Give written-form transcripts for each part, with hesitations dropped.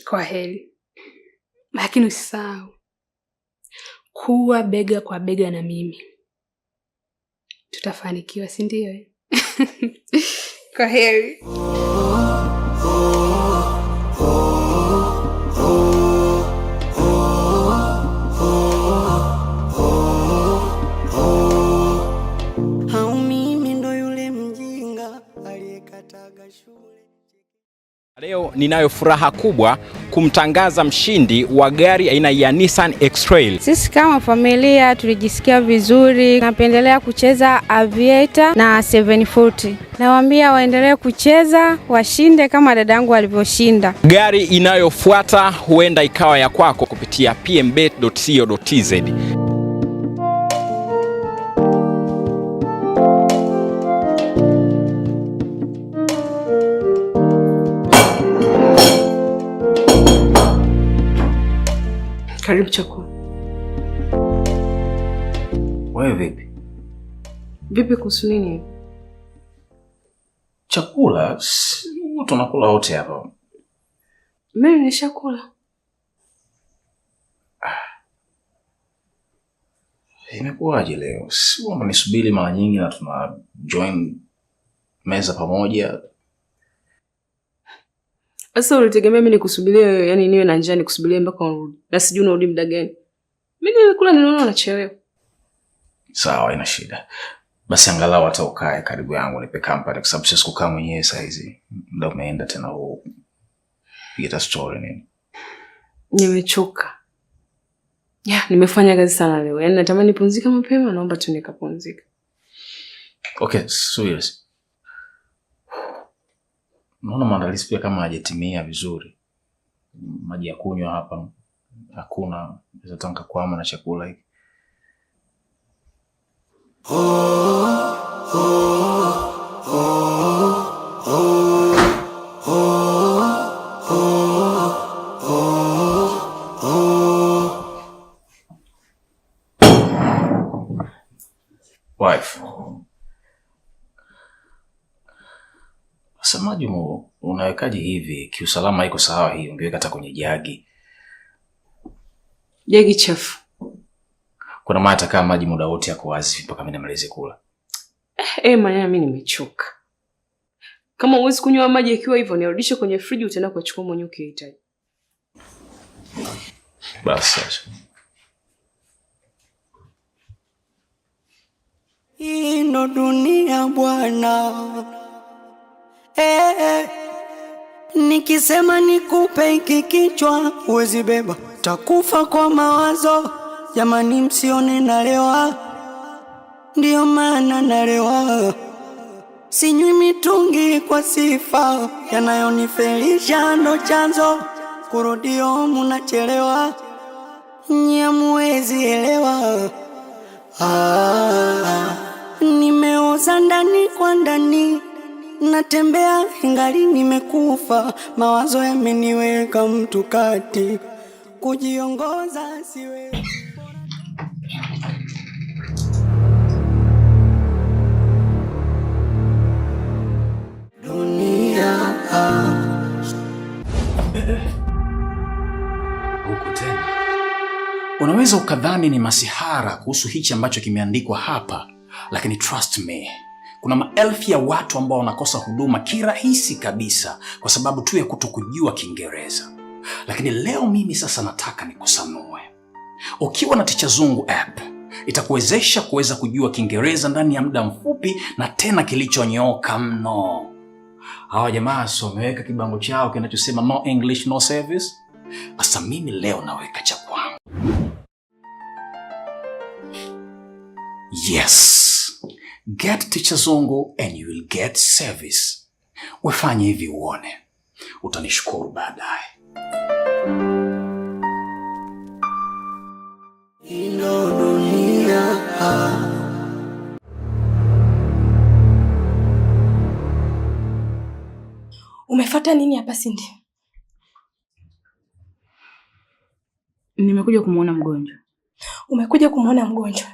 Kwa heri, lakini usisahau kuwa bega kwa bega na mimi, tutafanikiwa, si ndio? Eh? Kwa heri. Au mimi ndo yule mjinga aliyekataga shule. Leo ninayo furaha kubwa kumtangaza mshindi wa gari aina ya Nissan X-Trail. Sisi kama familia tulijisikia vizuri. Napendelea kucheza Aviator na 740. Nawaambia waendelee kucheza, washinde kama dadangu alivyoshinda. Gari inayofuata huenda ikawa ya kwako kupitia pmbet.co.tz. Karibu chakula. Wewe vipi? Vipi kuhusu nini? Chakula tunakula wote hapa. Mimi nishakula. Imekuwaje leo? Si unanisubiri mara nyingi na tuna join meza pamoja. Sasa ulitegemea mimi nikusubirie wewe, yani niwe na njaa nikusubirie mpaka urudi? Na sijui unarudi muda gani. Mimi nilikula niliona unachelewa. Sawa, haina shida. Basi angalau hata ukae karibu yangu nipe company kwa sababu siwezi kukaa mwenyewe saa hizi. Muda umeenda tena huu. Piga story nini? Nimechoka. Ya, nimefanya kazi sana leo. Yaani natamani nipumzike mapema, naomba tu nikapumzike. Okay, serious. Naona maandalizi pia kama hajatimia vizuri. Maji ya kunywa hapa hakuna, naweza tanka kwama na chakula hiki. Wife. Sasa maji unawekaje hivi? Kiusalama iko sawa hii, ungeweka hata kwenye jagi. Jagi chafu. Kuna maana atakaa maji muda wote yako wazi mpaka mimi nimalize kula. Eh, maana mimi nimechoka. Kama huwezi kunywa maji yakiwa hivyo, nirudishe kwenye friji, utaenda kuchukua mwenyewe ukihitaji. Basi sasa. Hii ndo dunia bwana. Eh, nikisema nikupe hiki kichwa huwezi beba, takufa kwa mawazo. Jamani, msione nalewa, ndiyo maana nalewa. Sinywi mitungi kwa sifa, yanayonifelisha ndo chanzo. Kurudio munachelewa, nyie muwezi elewa. Ah, nimeoza ndani kwa ndani, natembea ingali nimekufa, mawazo yameniweka mtu kati, kujiongoza siwe dunia. Huku tena. Unaweza ukadhani ni masihara kuhusu hichi ambacho kimeandikwa hapa, lakini trust me, kuna maelfu ya watu ambao wanakosa huduma kirahisi kabisa kwa sababu tu ya kutokujua Kiingereza. Lakini leo mimi sasa nataka nikusanue. Ukiwa na Ticha Zungu app itakuwezesha kuweza kujua Kiingereza ndani ya muda mfupi na tena kilichonyooka mno. Hawa jamaa so wameweka kibango chao kinachosema no English no service. Sasa mimi leo naweka cha kwangu. Yes, get Ticha Zungu and you will get service. Wefanye hivi uone, utanishukuru baadaye. Ino dunia. Umefuata nini hapa Cindy? Nimekuja kumuona mgonjwa. Umekuja kumuona mgonjwa?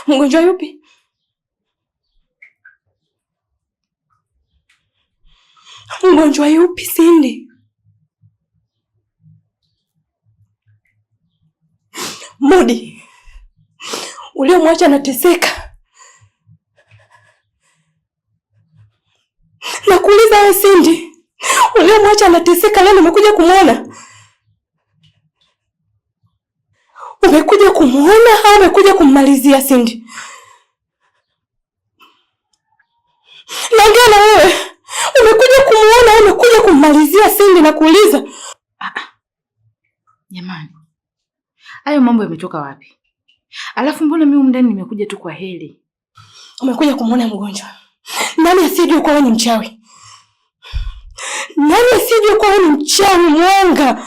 Mgonjwa yupi? Mgonjwa yupi Cindy? Mudi uliomwacha anateseka. Nakuuliza wewe Sindi, uliomwacha anateseka, leo umekuja kumwona? Umekuja kumwona au umekuja kummalizia Sindi? Naongea na wewe, umekuja kumwona au umekuja kummalizia Sindi? Nakuuliza. Jamani, hayo mambo yametoka wapi? Alafu mbona mimi humu ndani nimekuja tu kwa heri? Umekuja kumwona mgonjwa. Nani asiyejua kuwa wewe ni mchawi? Nani asiyejua kuwa wewe ni mchawi mwanga?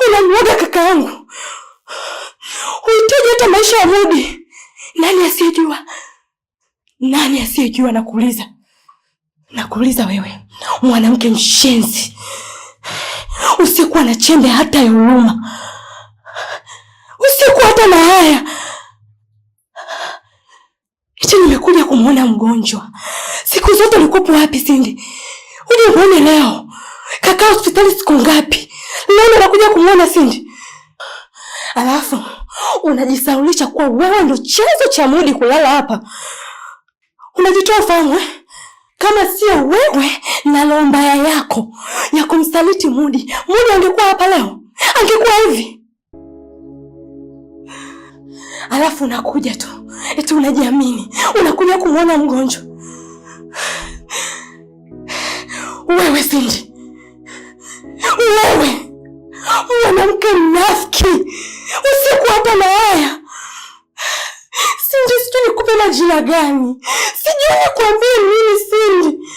Unamwoga kaka yangu, huhitaji hata maisha ya Mudi. Nani asiyejua? Nani asiyejua? Nakuuliza, nakuuliza wewe, mwanamke mshenzi, usikuwa na chembe hata ya huruma, usikuwa hata na haya. Eti nimekuja kumwona mgonjwa. Siku zote ulikuwepo wapi Sindi? Uje muone leo. Kakaa hospitali siku ngapi? Leo nakuja kumwona Sindi. Alafu unajisaulisha kuwa wewe ndo chanzo cha Mudi kulala hapa. Unajitoa ufahamu eh? Kama sio wewe na roho mbaya yako ya kumsaliti Mudi, Mudi angekuwa hapa leo? Angekuwa hivi? Alafu unakuja tu eti unajiamini, unakuja kumwona mgonjwa. Wewe Sindi, wewe mwanamke mnafiki, usiku hata na haya. Sindi, sijui nikupe majina gani, sijui nikuambie nini Sindi.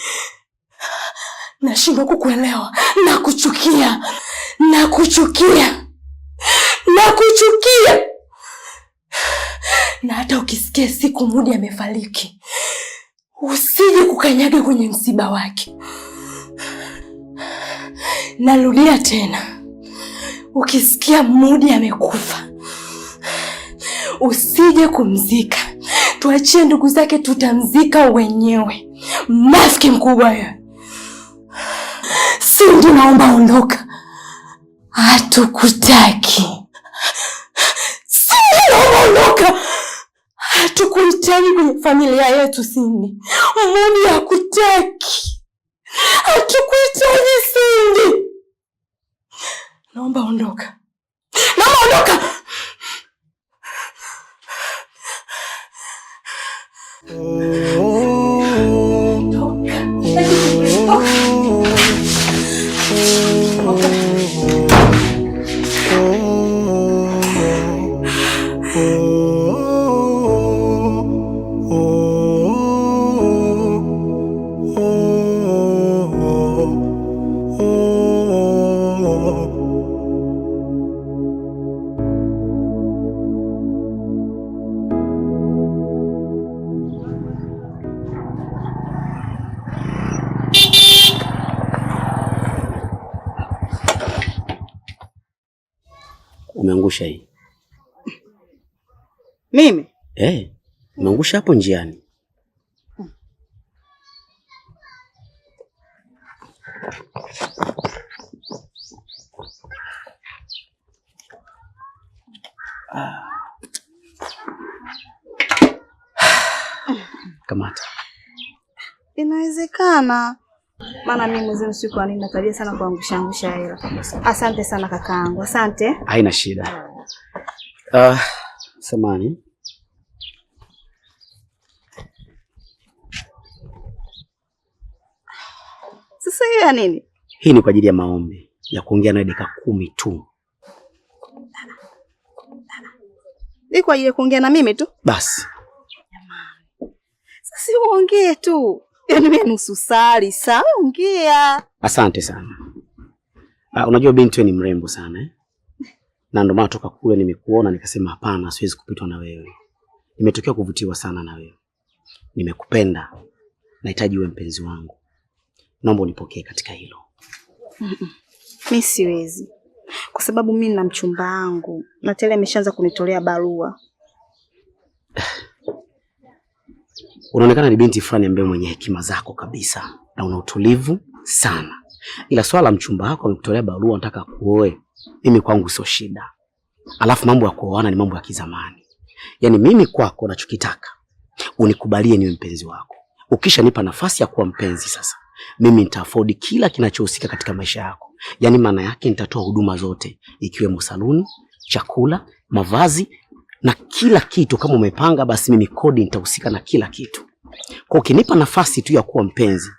Nashindwa kukuelewa, nakuchukia, nakuchukia, nakuchukia. Na hata ukisikia siku Mudi amefariki, usije kukanyaga kwenye msiba wake. Narudia tena, ukisikia Mudi amekufa, usije kumzika. Tuachie ndugu zake, tutamzika wenyewe. Mnafiki mkubwa wewe. Sindi, naomba ondoka, hatukutaki. Sindi, naomba ondoka, hatukuhitaji kwenye familia yetu. Sindi, Mudi hakutaki, hatukuhitaji Sindi. Naomba ondoka, naomba ondoka. Umeangusha hii. Mimi? Umeangusha hapo njiani. Kamata. Inawezekana. Maana mimi mzee usiku nina tabia sana kuangusha angusha hela. Asante sana kakaangu. Asante. Haina shida. Samani. Sasa hiyo ya nini? Hii ni kwa ajili ya maombi ya kuongea nawe dakika 10 tu. Ni kwa ajili ya kuongea na mimi tu? Basi. Jamani. Sasa uongee tu. Yaani mimi nusu sali, sawa ongea. Asante sana. Unajua binti wewe ni mrembo sana eh? Na ndio maana toka kule nimekuona nikasema hapana, siwezi kupitwa na wewe. Nimetokea kuvutiwa sana na wewe. Nimekupenda. Nahitaji uwe mpenzi wangu. Naomba unipokee katika hilo. Mimi siwezi. Kwa sababu mimi nina mchumba wangu na tayari ameshaanza kunitolea barua. Unaonekana ni binti fulani ambaye mwenye hekima zako kabisa na una utulivu sana. Ila swala mchumba wako amekutolea barua anataka kuoe, mimi kwangu sio shida. Alafu mambo ya kuoana ni mambo ya kizamani. Yaani mimi kwako nachokitaka unikubalie niwe mpenzi wako. Ukishanipa nafasi ya kuwa mpenzi sasa, mimi nita afford kila kinachohusika katika maisha yako. Yaani maana yake nitatoa huduma zote ikiwemo saluni, chakula, mavazi na kila kitu. Kama umepanga basi mimi kodi nitahusika na kila kitu. Kwa ukinipa nafasi tu ya kuwa mpenzi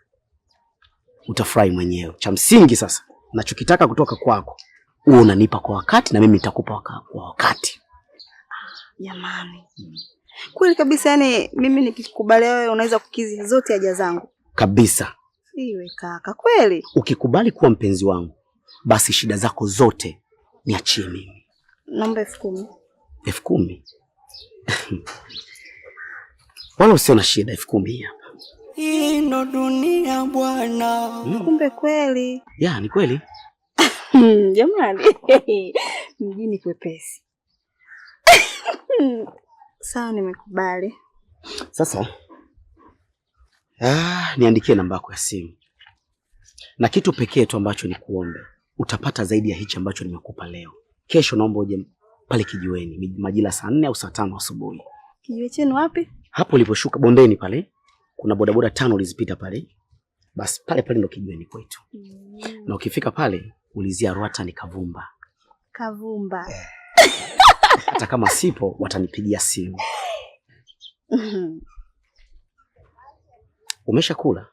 utafurahi mwenyewe. Cha msingi sasa nachokitaka kutoka kwako, uwe unanipa kwa wakati na mimi nitakupa kwa wakati. Jamani. Kweli kabisa, yani mimi nikikubalia wewe unaweza kukizi zote haja zangu. Kabisa. Iwe kaka, kweli? Ukikubali kuwa mpenzi wangu, basi shida zako zote niachie mimi. Naomba 10,000. 10,000? Wala usio na shida, 10,000 hapa. Hii ndo dunia bwana. Kumbe kweli. Ya, ni kweli. Jamani. Mjini kwepesi. Sawa, nimekubali. Sasa niandikie namba yako ya simu. Na kitu pekee tu ambacho nikuombe, utapata zaidi ya hichi ambacho nimekupa leo. Kesho naomba uje pale kijiweni majira saa 4 au saa 5 asubuhi. Kijiwe chenu wapi? Hapo uliposhuka bondeni pale, kuna bodaboda 5 ulizipita pale. Basi pale pale ndo kijiweni kwetu. Na ukifika pale ulizia Rwata ni Kavumba. Kavumba. Hata kama sipo watanipigia simu. Umeshakula?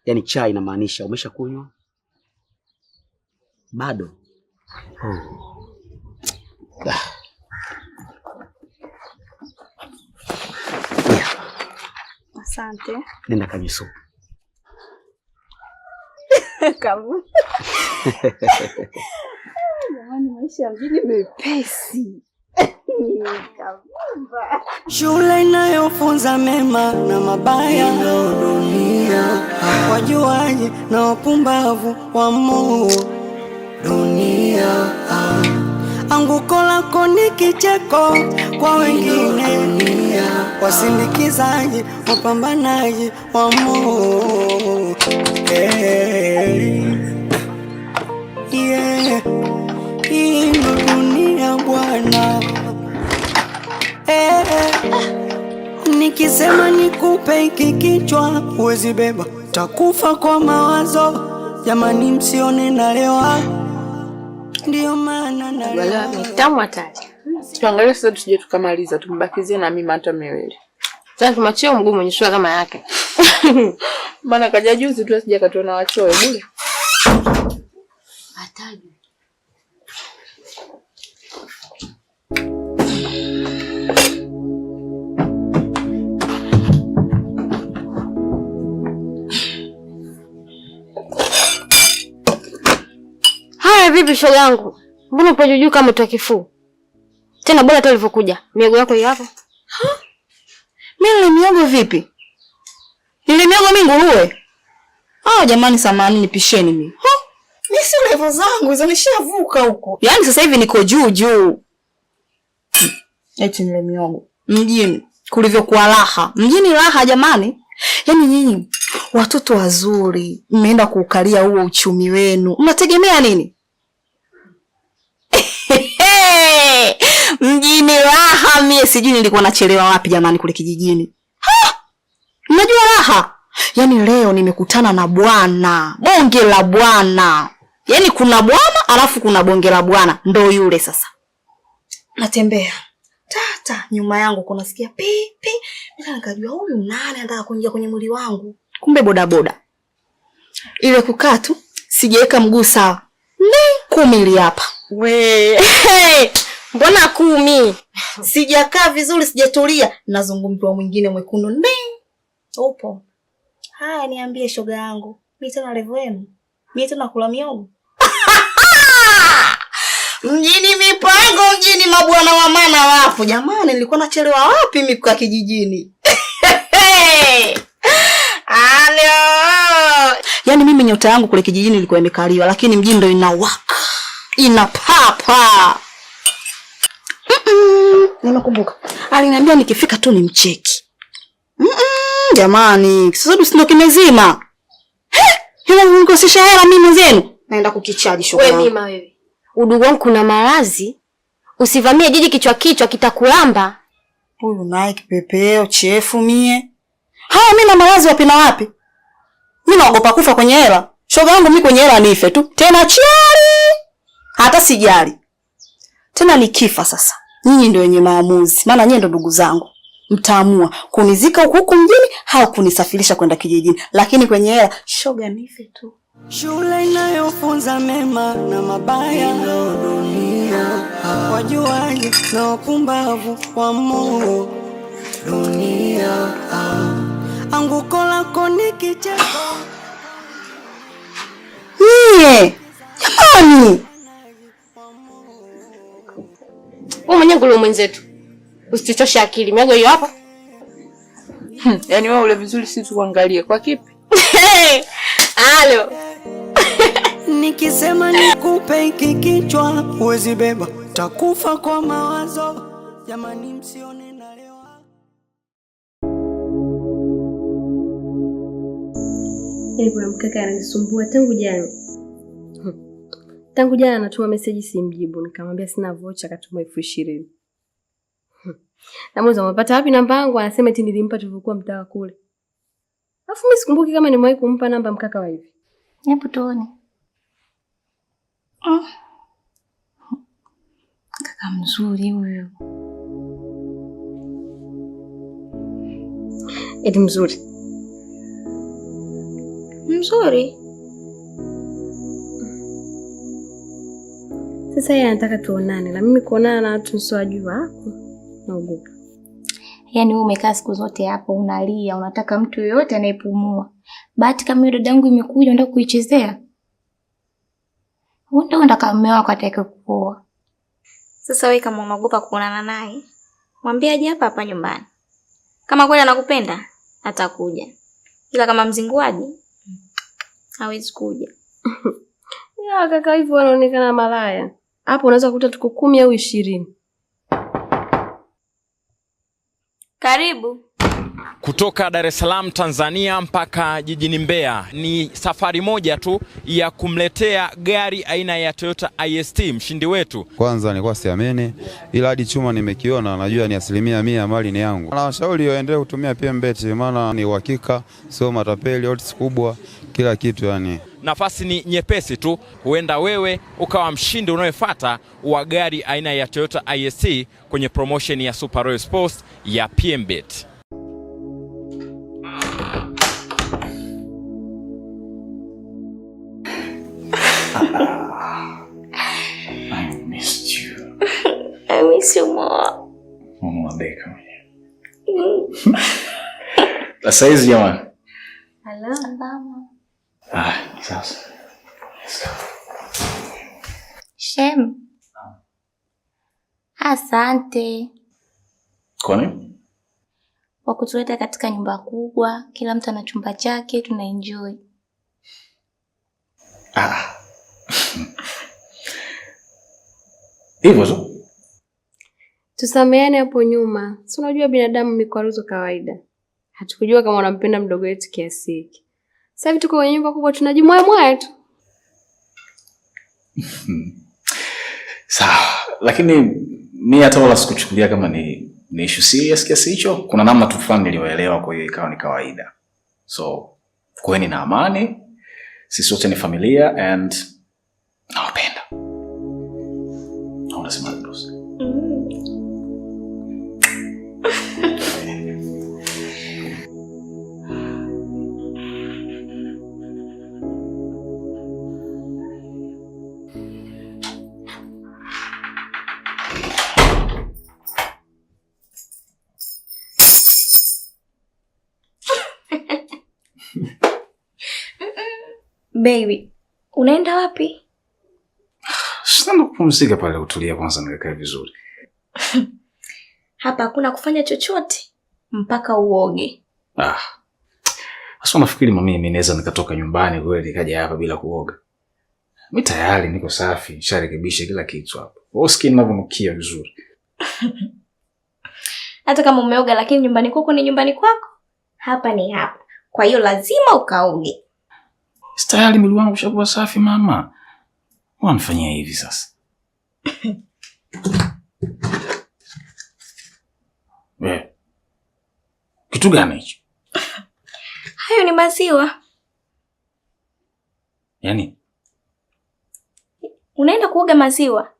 Yaani chai inamaanisha umeshakunywa? Bado. Oh. Yeah. Asante. Nenda kanywe supu. Kavumba. Jamani, maisha ya mjini mepesi. Kavumba. Shule inayofunza mema na mabaya ndo dunia. Wajuaji na wapumbavu wa moo dunia. Anguko lako ni kicheko kwa wengine, wasindikizaji wapambanaji wa moo. Yeah. Hii ndo dunia bwana. Nikisema nikupe hiki kichwa huwezi beba, takufa kwa mawazo. Jamani, msione nalewa, ndio maana nalewa. Ni tamu hatari. Tuangalie sasa tusije tukamaliza, tumbakizie na mimi hata miwili. Sasa tumachie mguu mwenye sura kama yake. Maana kaja juzi tu asije akatuona wachoyo bure. Hatari. Haya, vipi shoga yangu? Mbona upo juu kama mtu kifuu? Tena bora hata ulivyokuja. Miogo yako hiyo hapo. Mimi nile miogo vipi? Nile miogo mimi nguruwe? Ah, jamani samahani nipisheni mimi. Mimi si level zangu hizo, nishavuka huko. Yaani sasa hivi niko juu juu. Eti nile miogo. Mjini kulivyokuwa raha. Mjini raha jamani. Yaani nyinyi watoto wazuri mmeenda kuukalia huo uchumi wenu. Mnategemea nini? Mjini raha, mie sijui nilikuwa nachelewa wapi jamani kule kijijini. Mnajua raha? Yaani leo nimekutana na bwana, bonge la bwana. Yaani kuna bwana alafu kuna bonge la bwana, ndo yule sasa. Natembea tata, nyuma yangu kuna sikia pi pi. Mimi nikajua huyu nani anataka kuingia kwenye mwili wangu. Kumbe bodaboda. Ile kukaa tu sijaweka mguu sawa. Ni 10 hapa. We, mbona 10? Sijakaa vizuri, sijatulia, nazungumziwa mwingine mwekundu. Ndi. Upo. Haya, niambie shoga yangu. Mimi tena level yenu. Mimi tena kula miogo. Mjini mipango, mjini mabwana wa maana wapo. Jamani, nilikuwa nachelewa wapi mimi kwa kijijini? Alo. Yaani mimi nyota yangu kule kijijini ilikuwa imekaliwa, lakini mjini ndio inawaka. Inapapa. Nimekumbuka. Aliniambia nikifika tu nimcheki. Jamani, sasa si ndio kimezima. Hela mnikosesha hela mimi mwenzenu. Naenda kukichaji shoga. Wewe mima wewe. Udugu wangu kuna maradhi. Usivamie jiji kichwa kichwa, kitakulamba. Huyu naye kipepeo chefu mie. Haya, mimi na malazi wapi na wapi? Mimi naogopa kufa kwenye hela. Shoga yangu mimi kwenye hela nife tu. Tena chali. Hata sijali. Tena nikifa sasa. Nyinyi ndio wenye maamuzi. Maana nyinyi ndio ndugu zangu. Mtaamua kunizika huku huku mjini au kunisafirisha kwenda kijijini. Lakini kwenye hela shoga nife tu. Shule inayofunza mema na mabaya ndo dunia, wajuaji na wapumbavu wa Mungu dunia, anguko lako ni kicheko. Nyie jamani, Wewe mwenyewe nguruwe mwenzetu. Usichoshe akili. Miago hiyo hapa. Yaani wewe ule vizuri, sisi tuangalie kwa kipi? Halo. Nikisema nikupe hiki kichwa huwezi beba, takufa kwa mawazo. Jamani, msione nalewa. Yaani kuna mkaka ananisumbua tangu jana. Tangu jana anatuma meseji simjibu, nikamwambia sina vocha, akatuma 20,000. Namuuliza umepata wapi namba yangu? Anasema eti nilimpa tulivyokuwa mtaa kule. Alafu mimi sikumbuki kama nimewahi kumpa namba mkaka wa hivi. Hebu tuone. Kaka mzuri huyu. Eti mzuri. Mzuri. Sasa yeye anataka tuonane na mimi kuonana na watu nisiowajua naogopa. Yaani wewe umekaa siku zote hapo unalia, unataka mtu yoyote anayepumua. Bahati kama hiyo dadangu imekuja unataka kuichezea. Wewe ndio unataka mume wako atake kuoa. Sasa wewe kama unaogopa kuonana naye, mwambie aje hapa hapa nyumbani. Kama kweli anakupenda, atakuja. Ila kama mzinguaji, hawezi kuja. Ya kaka hivyo wanaonekana malaya. Hapo unaweza kukuta tuko 10 au 20. Karibu. Kutoka Dar es Salaam Tanzania mpaka jijini Mbeya ni safari moja tu ya kumletea gari aina ya Toyota IST mshindi wetu. Kwanza nilikuwa siamini, ila hadi chuma nimekiona, najua ni 100% mali ni yangu. Na washauri waendelee kutumia PMBet, maana ni uhakika, sio matapeli, odds kubwa, kila kitu yani. Nafasi ni nyepesi tu, huenda wewe ukawa mshindi unayefuata wa gari aina ya Toyota IST kwenye promotion ya Super Royal Sports ya PMBet. I missed you. I miss you more. Mama Beka mwenyewe. Sasa hizi jamani. Salama. Ah, sasa. Shem. Asante. Kwa nini? Kwa kutuleta katika nyumba kubwa, kila mtu ana chumba chake, tuna enjoy. Ah. Hivyo tu. Tusameane hapo nyuma. Si unajua binadamu mikwaruzo kawaida. Hatukujua kama unampenda mdogo wetu kiasi hiki. Sasa hivi tuko kwenye nyumba kubwa tunajimwaya tu. Sawa, lakini mimi hata wala sikuchukulia kama ni issue serious kiasi hicho. Kuna namna tu fulani niliyoelewa, kwa hiyo ikawa ni kawaida. So, kuweni na amani. Sisi wote ni familia and nawapenda. Unasema boss? Baby, unaenda wapi? Sina kupumzika pale, utulia kwanza nikae vizuri. Hapa hakuna kufanya chochote mpaka uoge. Ah. Sasa unafikiri mami mimi naweza nikatoka nyumbani kweli nikaja hapa bila kuoga? Mimi tayari niko safi, nisharekebisha kila kitu hapa. Wewe usikii ninavyonukia vizuri. Hata kama umeoga lakini nyumbani kwako ni nyumbani kwako. Hapa ni hapa. Kwa hiyo lazima ukaoge. Tayari mwili wangu ushakuwa safi mama. Wanifanyia hivi sasa. Eh. Kitu gani hicho? Hayo ni maziwa. Yaani unaenda kuoga maziwa?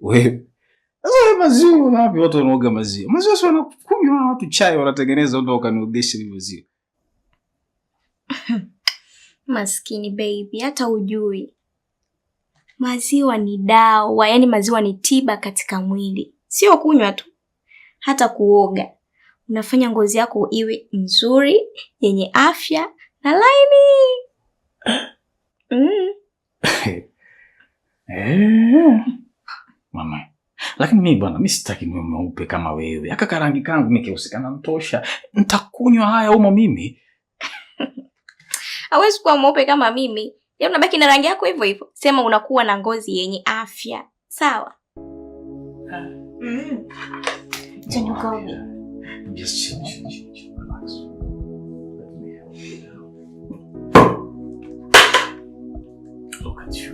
Wewe sasa maziwa wapi watu wanaoga maziwa? Maziwa si wanakunywa na watu chai wanatengeneza ndio wakaniogesha ni maziwa. Maskini baby, hata ujui. Maziwa ni dawa, yaani maziwa ni tiba katika mwili. Sio kunywa tu, hata kuoga. Unafanya ngozi yako iwe nzuri, yenye afya na laini. Mama. Lakini mimi bwana, mimi sitaki niwe mweupe kama wewe. Aka karangi kangu mimi keusi kananitosha. Nitakunywa haya humo mimi. Hawezi kuwa mweupe kama mimi. Yaani unabaki na rangi yako hivyo hivyo. Sema unakuwa na ngozi yenye afya. Sawa? Twende ukaoge. Just chill, chill, chill, chill. Relax. Let me help you now. Look at you.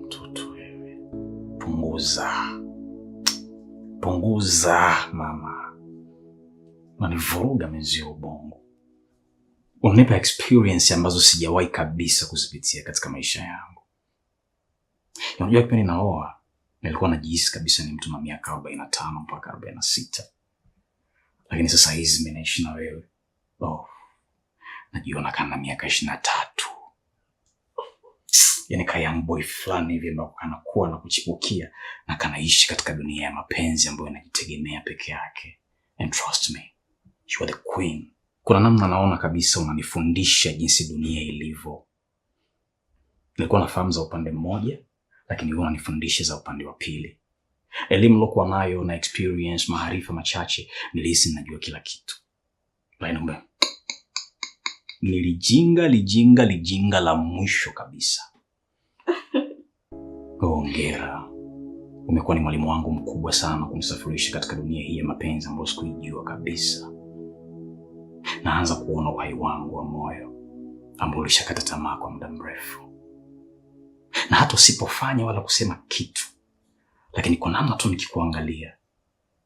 Mtoto wewe. Punguza. Punguza mama. Unanivuruga menzio ya ubongo. Unanipa experience ambazo sijawahi kabisa kuzipitia katika maisha yangu. Unajua kipindi naoa nilikuwa najihisi kabisa ni mtu na miaka 45 mpaka 46. Lakini sasa hizi mimi naishi na wewe. Oh. Najiona kama miaka 23. Yaani ka young boy fulani hivi ambao kanakuwa na kuchipukia na kanaishi katika dunia ya mapenzi ambayo inajitegemea peke yake. And trust me, you are the queen. Kuna namna naona kabisa unanifundisha jinsi dunia ilivyo. Nilikuwa nafahamu za upande mmoja, lakini wewe unanifundisha za upande wa pili. Elimu nilokuwa nayo na experience, maarifa machache, nilihisi ninajua kila kitu. Lakini kumbe nilijinga, lijinga, lijinga la mwisho kabisa. Hongera. Umekuwa ni mwalimu wangu mkubwa sana kunisafirisha katika dunia hii ya mapenzi ambayo sikuijua kabisa. Naanza kuona uhai wangu wa moyo ambao ulishakata tamaa kwa muda mrefu. Na hata usipofanya wala kusema kitu, lakini kwa namna tu nikikuangalia,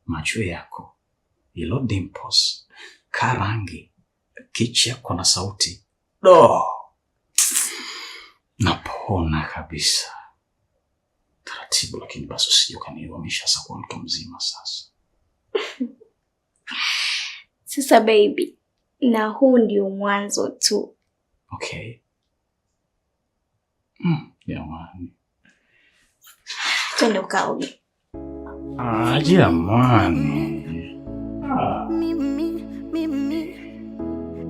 macho yako, ilo dimples, karangi, kicheko na sauti, do, napona kabisa. Taratibu, lakini basi usije ukaniua, nimeshaanza kuwa mtu mzima sasa. Sasa baby, na huu ndio mwanzo tu. Okay. Jamani. Twende ukaoge. Ah, jamani. Mimi, mimi,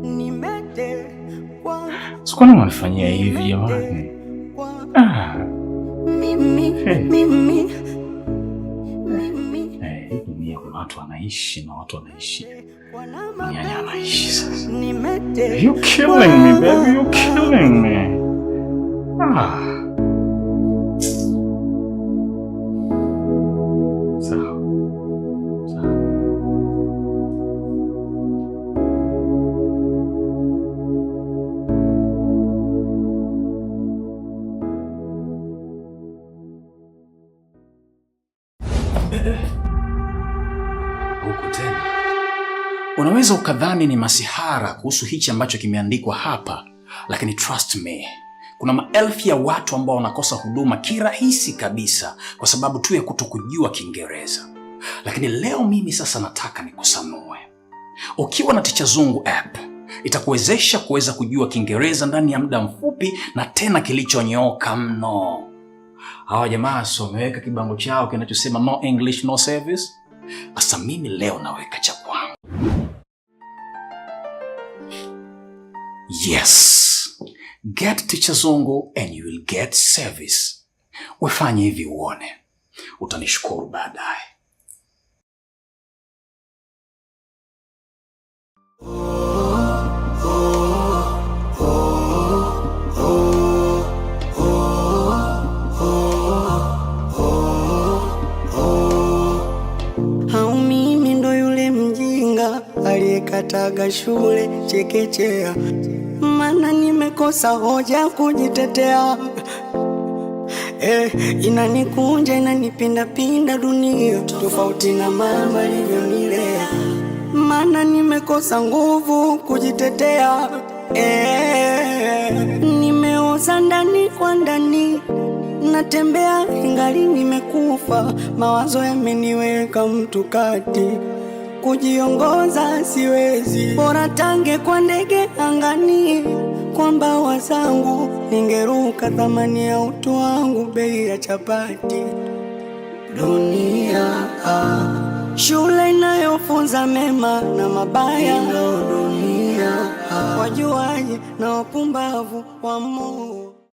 nimetekwa. Sikuwa nini unanifanyia hivi jamani? Mimi, Hey. mimi, mimi. Hii dunia kuna watu wanaishi na watu wanaishi. Nyanya anaishi sasa. You killing me, baby. You killing me. Sawa. Sawa. Huku tena. Unaweza ukadhani ni masihara kuhusu hichi ambacho kimeandikwa hapa, lakini trust me, kuna maelfu ya watu ambao wanakosa huduma kirahisi kabisa kwa sababu tu ya kutokujua Kiingereza. Lakini leo mimi sasa nataka nikusanue. Ukiwa na Ticha Zungu app itakuwezesha kuweza kujua Kiingereza ndani ya muda mfupi na tena kilichonyooka mno. Hawa jamaa so wameweka kibango chao kinachosema no English no service. Sasa mimi leo naweka cha kwangu. Yes. Get Ticha Zungu and you will get service. Wefanye hivi uone. Utanishukuru baadaye. Au mimi ndo yule mjinga aliyekataga shule chekechea. Maana nimekosa hoja kujitetea. Eh, inanikunja inanipindapinda dunia, tofauti na mama alivyonilea. Maana nimekosa nguvu kujitetea. Eh, nimeoza ndani kwa ndani, natembea ingali nimekufa, mawazo yameniweka mtu kati, kujiongoza siwezi, bora tange kwa ndege angani, kwa mbawa zangu ningeruka, thamani ya utu wangu bei ya chapati. Dunia ah, shule inayofunza mema na mabaya, dunia ah, wajuaji na wapumbavu wa Mungu.